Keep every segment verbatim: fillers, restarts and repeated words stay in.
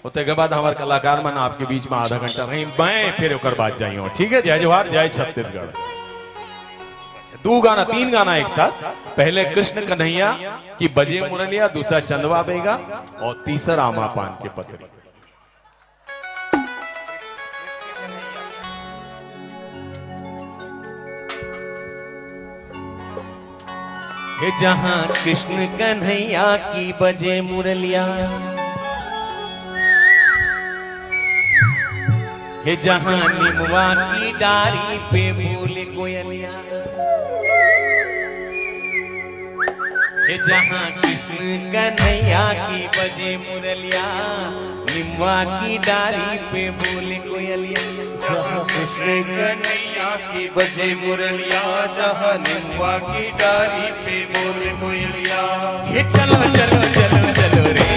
ओते के बाद हमार कलाकार मन आपके बीच में आधा घंटा रही, मैं फिर ओकर बाद जाइयो। ठीक है, जय जोहार, जय छत्तीसगढ़। दू गाना, तीन गाना एक साथ। पहले कृष्ण कन्हैया की बजे मुरलिया, दूसरा चंदवा बेगा और तीसरा आमा पान के पतरी। हे जहाँ कृष्ण कन्हैया की बजे मुरलिया, हे जहाँ निमवा की डारी पे बोले कोयलिया, हे जहाँ कृष्ण कन्हैया की बजे मुरलिया, निमवा की डारी पे बोले कोयलिया। जहाँ कृष्ण कन्हैया की बजे मुरलिया, जहाँ निमवा की डारी पे बोले कोयलिया। हे चलो चलो चलो चलो रे,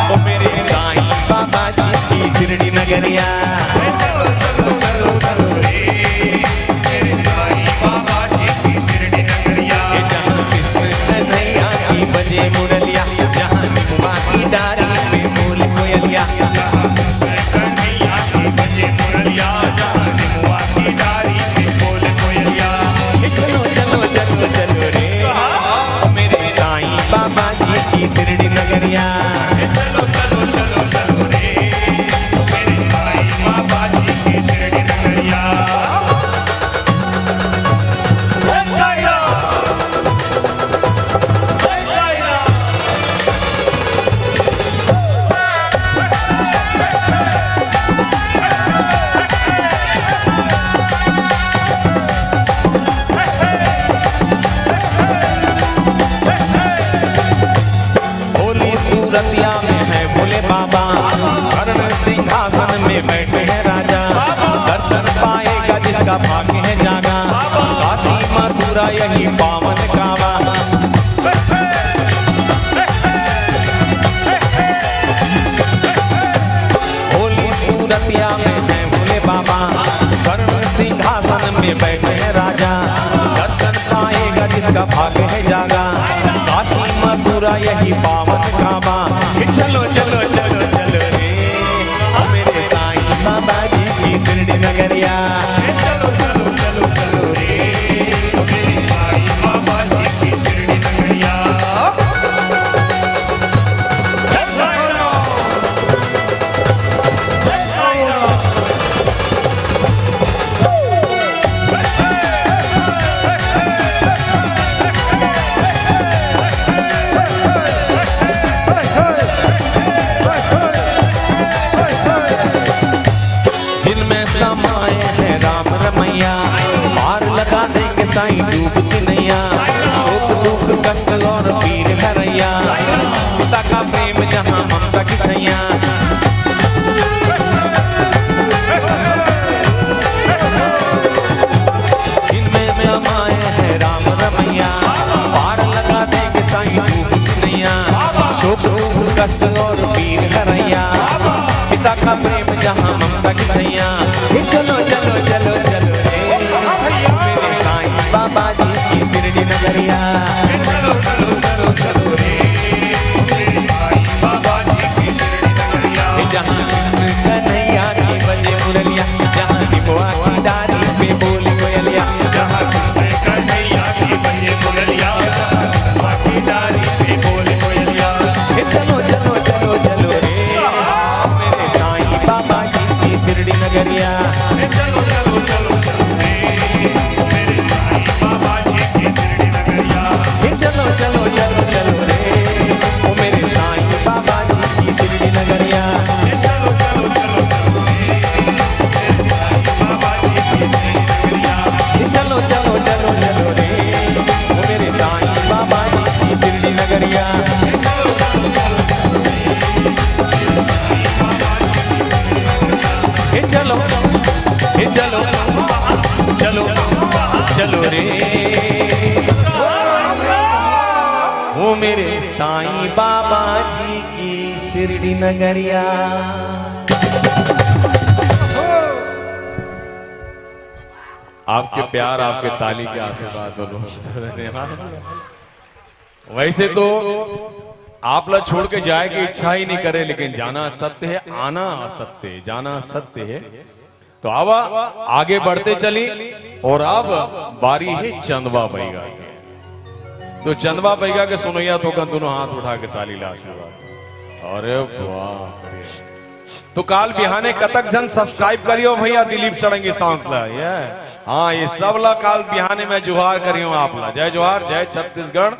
ओ मेरे साईं बाबा जी की शिरडी नगरिया। हे चलो चलो चलो चलो रे, मेरे साईं बाबा जी की शिरडी नगरिया। हे जहाँ कृष्ण कन्हैया की बजे मुरलिया, जहाँ निमवा की डारी पे बोले कोयलिया। जहाँ कृष्ण कन्हैया की बजे मुरलिया, जहाँ निमवा की डारी पे बोले कोयलिया। हे चलो चलो चलो चलो रे, मेरे साईं बाबा जी की शिरडी नगरिया। हे चलो चलो चलो चलो रे, मेरे साईं बाबा जी की शिरडी नगरिया। हे साईं राम, हे साईं राम। भोली सूरतिया में है भोले बाबा, स्वर्ण सिंहासन में बैठे हैं राजा। दर्शन पाएगा जिसका भाग्य है जागा, काशी मथुरा यही पावन काबा। भोली सूरतिया में है भोले बाबा, स्वर्ण सिंहासन में बैठे हैं राजा। दर्शन पाएगा जिसका भाग्य है जागा, काशी मथुरा यही पावन काबा। हे चलो चलो चलो चलो रे, ओ मेरे साईं बाबा जी की शिरडी नगरिया। हे चलो चलो चलो चलो रे, ओ मेरे साईं बाबा जी की शिरडी नगरिया। हे साईं राम। जिनमें समाए हैं राम रमैया, पार लगा देंगे साईं डूबती नैया। शोक दुख कष्ट और पीर हरैया, पिता का प्रेम जहाँ ममता की छैया। इनमें समाए हैं राम रमैया, पार लगा देंगे साईं डूबती नैया। शोक दुख कष्ट और पीर हरैया, पिता का प्रेम जहाँ ममता की छैया। हे चलो चलो चलो चलो रे, मेरे साईं बाबा जी की शिरडी नगरिया। हे चलो चलो चलो चलो रे, मेरे साईं बाबा जी की शिरडी नगरिया। हे जहाँ कृष्ण कन्हैया की बजे मुरलिया, जहाँ निमवा की डारी पे बोले कोयलिया। जहाँ कृष्ण कन्हैया की बजे मुरलिया, जहाँ निमवा की डारी पे बोले कोयलिया। हे चलो चलो चलो चलो रे, मेरे साईं बाबा जी की शिरडी नगरिया। हे चलो चलो चलो चलो रे, मेरे साईं बाबा जी की शिरडी नगरिया। हे चलो चलो चलो चलो रे, ओ मेरे साईं बाबा जी की शिरडी नगरिया। हे चलो चलो चलो चलो रे, मेरे साईं बाबा जी की शिरडी नगरिया। हे चलो चलो चलो चलो रे, ओ मेरे साईं बाबा जी की शिरडी नगरिया। हे चलो, हे चलो, चलो, चलो रे, ओ मेरे साईं बाबा जी की शिरडी नगरिया। आपके प्यार, आपके ताली के आशीर्वाद, बहुत बहुत धन्यवाद। वैसे तो आप ला छोड़ के जाए के इच्छा ही नहीं करे, लेकिन जाना सत्य है, आना असत्य है, जाना सत्य है। तो आवा, आगे बढ़ते चली। और अब बारी है चंदवा बैगा के। तो चंदवा बैगा के सुनैया तो कन दोनों हाथ उठा के ताली ला आशीर्वाद। अरे बाप रे। तो काल बिहाने कतक झन subscribe करियो भैया दिलीप षडंगी songs ला, ये। हाँ, ये सब ला काल बिहाने में जोहार करियो आप ला। जय जोहार, जय छत्तीसगढ़।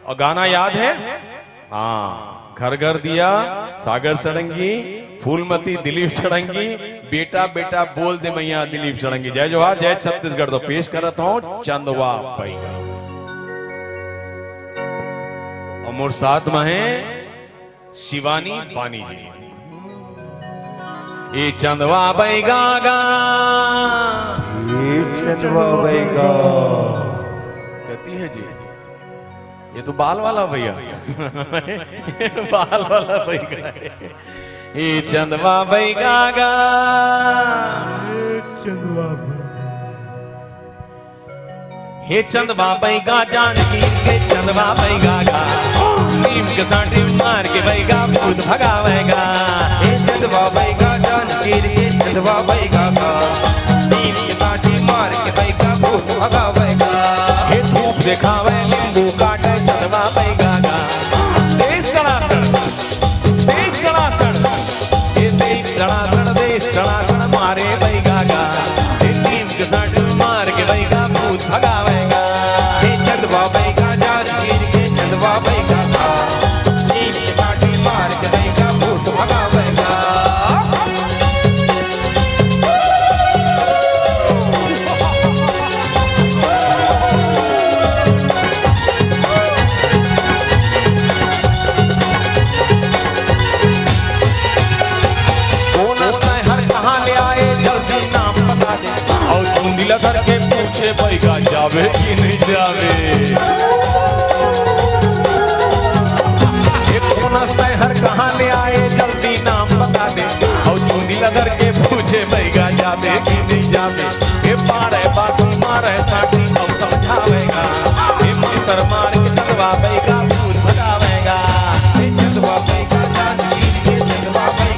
और गाना याद है? हाँ, घर घर दिया, सागर षडंगी, फूलमती दिलीप षडंगी, बेटा बेटा बोल दे मैया दिलीप षडंगी। जय जोहार, जय छत्तीसगढ़। तो पेश करत हूँ चंदवा बैगा। और मोर साथ में है शिवानी बानी जी। ए चंदवा बैगा गा। ए चंदवा बैगा। कहती है जी, ये तो बाल वाला भैया। बाल वाला बैगा। ए चंदवा बैगा गा। ए चंदवा बैगा। हे चंदवा बैगा जानकी के चंदवा बैगा गा, नीम के सांटी मार के बैगा भूत भगावेगा। हे चंदवा बैगा जानकी के चंदवा बैगा गा, नीम के सांटी मार के बैगा भूत भगावेगा। हे धूप देखावे नींबू काटे चंदवा बैगा गा, दे सड़ासड़, दे सड़ासड़, हे दे सड़ासड़, दे सड़ासड़ मारे बैगा गा। हे नीम के सांटी मार के बैगा भूत भगावेगा। हे चंदवा बैगा जान गिर के चंदवा बैगा का, नीम के सांटी मार के बैगा भूत भगावेगा। कौन तैं हर कहाँ ले आए, जल्दी नाम बता दे। अउ चुंदी ला धर के पूछे, "बैगा जाबे कि नहीं जाबे?" ये कौन तैं हर कहाँ ले आए, जल्दी नाम बता दे। अउ चुंदी ला धर के पूछे, "बैगा जाबे कि नहीं जाबे?" ये पारे बाती मारे साटी अउ समझावेगा। ये मंतर मार के चंदवा बैगा भूत भगावेगा। ये चंदवा बैगा जान गिर के चंदवा बैगा।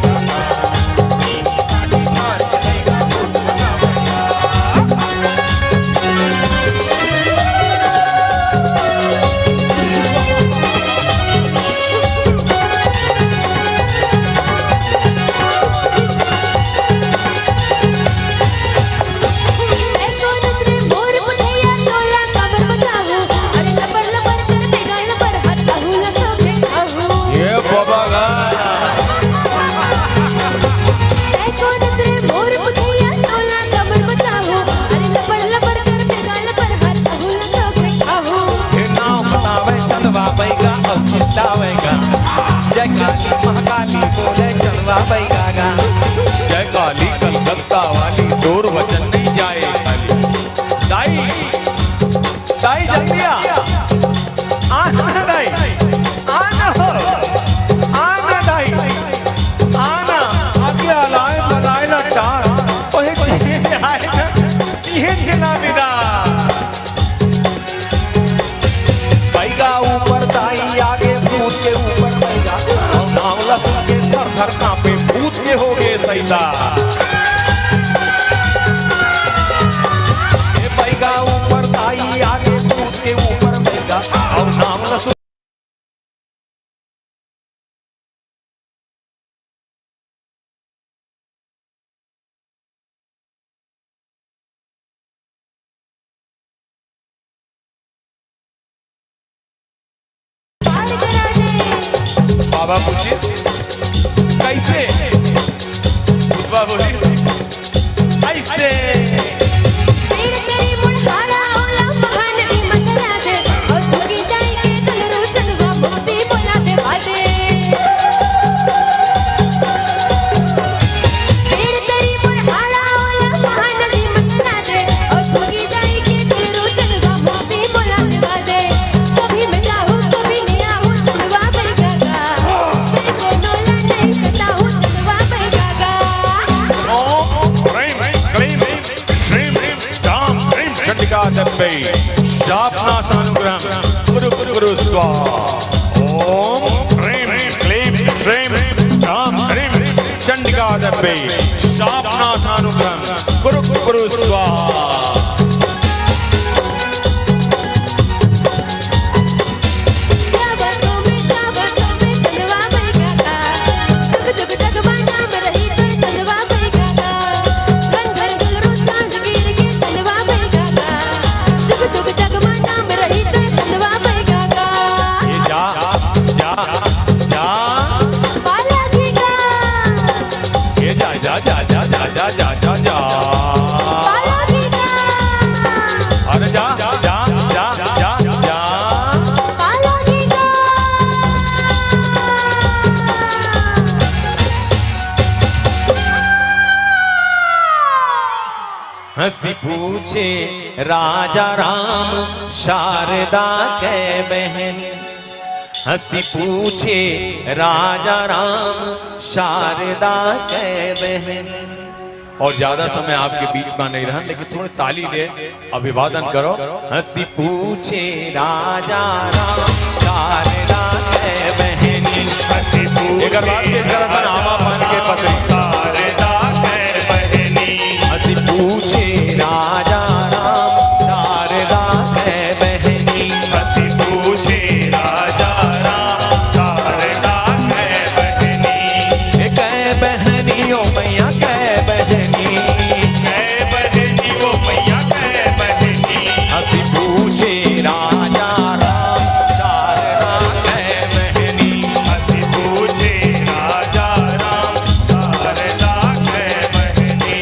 ये बाबा गा। हे नाम बतावे चंदवा बैगा अउ चिल्लावेगा। जय काली महाकाली बोले चंदवा बैगा गा। जय काली कलकत्ता वाली, तोर वचन नहीं जाए खाली। दाई, दाई जल्दी आ। आ ना दाई, आ ना हो, आ ना दाई, आ ना। आगे अलाय बनाए ला टार, ओहे चीज आए ना, इहे चला विदा। बैगा ऊपर दाई आगे भूत के ऊपर बैगा, अउ नाम ला सुन के थर थर कांपे भूत के होगे सैसा। ए बैगा ऊपर दाई आगे भूत के ऊपर बैगा, अउ नाम ला सुन बाबा पूछे, "कैसे?" भूतवा बोली, "ऐसे।" ओम ह्रीं क्लीं श्रीं राम ह्रीं चंडिका दब्बै। शापनाशानुग्रहं कुरु कुरु स्वाहा। ओम चंडिका दंबे, शापनाशानुग्रहम, कुरु कुरु स्वाहा। ए जा, जा, जा, जा। ए जा, जा, जा। अरे जा, जा, जा, जा, जा, जा। हंसी पूछे राजा राम, शारदा कै बहन। हंसी पूछे राजा राम, शारदा कै बहन। और ज्यादा समय आपके बीच में नहीं रहन, लेकिन थोड़ी ताली दे, अभिवादन करो। हंसी पूछे राजा राम, शारदा कै बहनी। हंसी पूछे एक बार तेज करा था, आमा पान के पतरी। शारदा कै बहनी। हंसी पूछे राजा राम, शारदा कै बहनी। हंसी पूछे राजा राम, शारदा कै बहनी। ए कै बहनी ओ मैया कै बहनी। कै बहनी ओ मैया कै बहनी। हंसी पूछे राजा राम, शारदा कै बहनी। हंसी पूछे राजा राम, शारदा कै बहनी।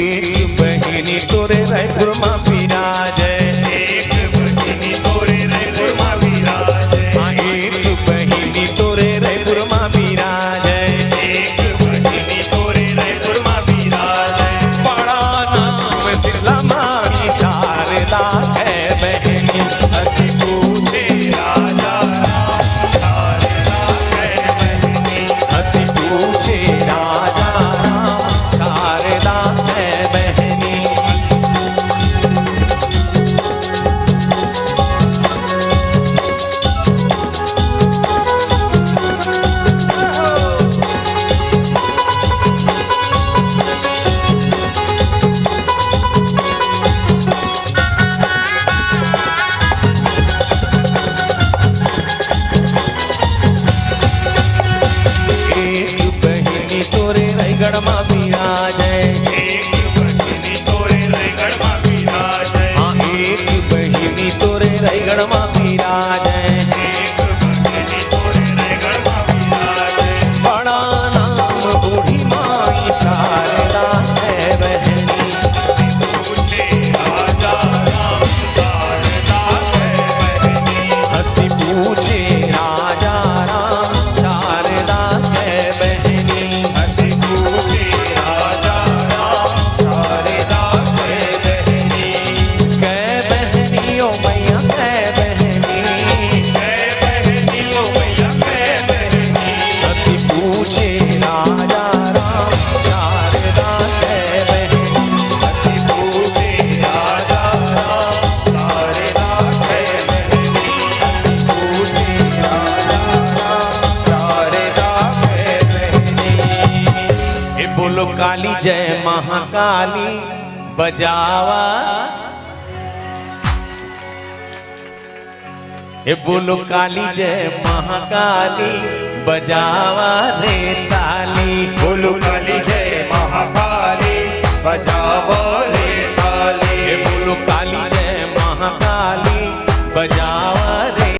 एक बहिनी तोरे रायपुर मा बिराजे। एक बहिनी तोरे रायपुर मा बिराजे। हाँ, एक बहिनी तोरे रायपुर मा बिराजे। एक बहिनी तोरे रायपुर मा बिराजे। बड़ा नाम सिरला माई शारदा कै बहनी। हंसी पूछे राजा राम, शारदा कै बहनी। हंसी पूछे राजा राम, शारदा कै बहनी। एक बहिनी तोरे रायगढ़ मा बिराजे। एक बहिनी तोरे रायगढ़ मा बिराजे। हाँ, एक बहिनी तोरे रायगढ़ मा बिराजे। एक बहिनी तोरे रायगढ़ मा बिराजे। बड़ा नाम बूढ़ी माई शारदा कै बहनी। पूछे राजा राम, शारदा कै बहनी। हंसी पूछे राजा राम, शारदा कै बहनी। हंसी पूछे राजा राम, शारदा कै बहनी। कै बहनी ओ मैया कै बहनी। कै बहनी ओ मैया कै बहनी। हंसी पूछे राजा राम, शारदा कै बहनी। हंसी पूछे राजा राम, शारदा कै बहनी। हंसी पूछे राजा राम, शारदा कै बहनी। ए बोलो काली जय महाकाली बजावा। ए बोलो काली जय महाकाली, बजावा रे ताली। बोलो काली जय महाकाली, बजावा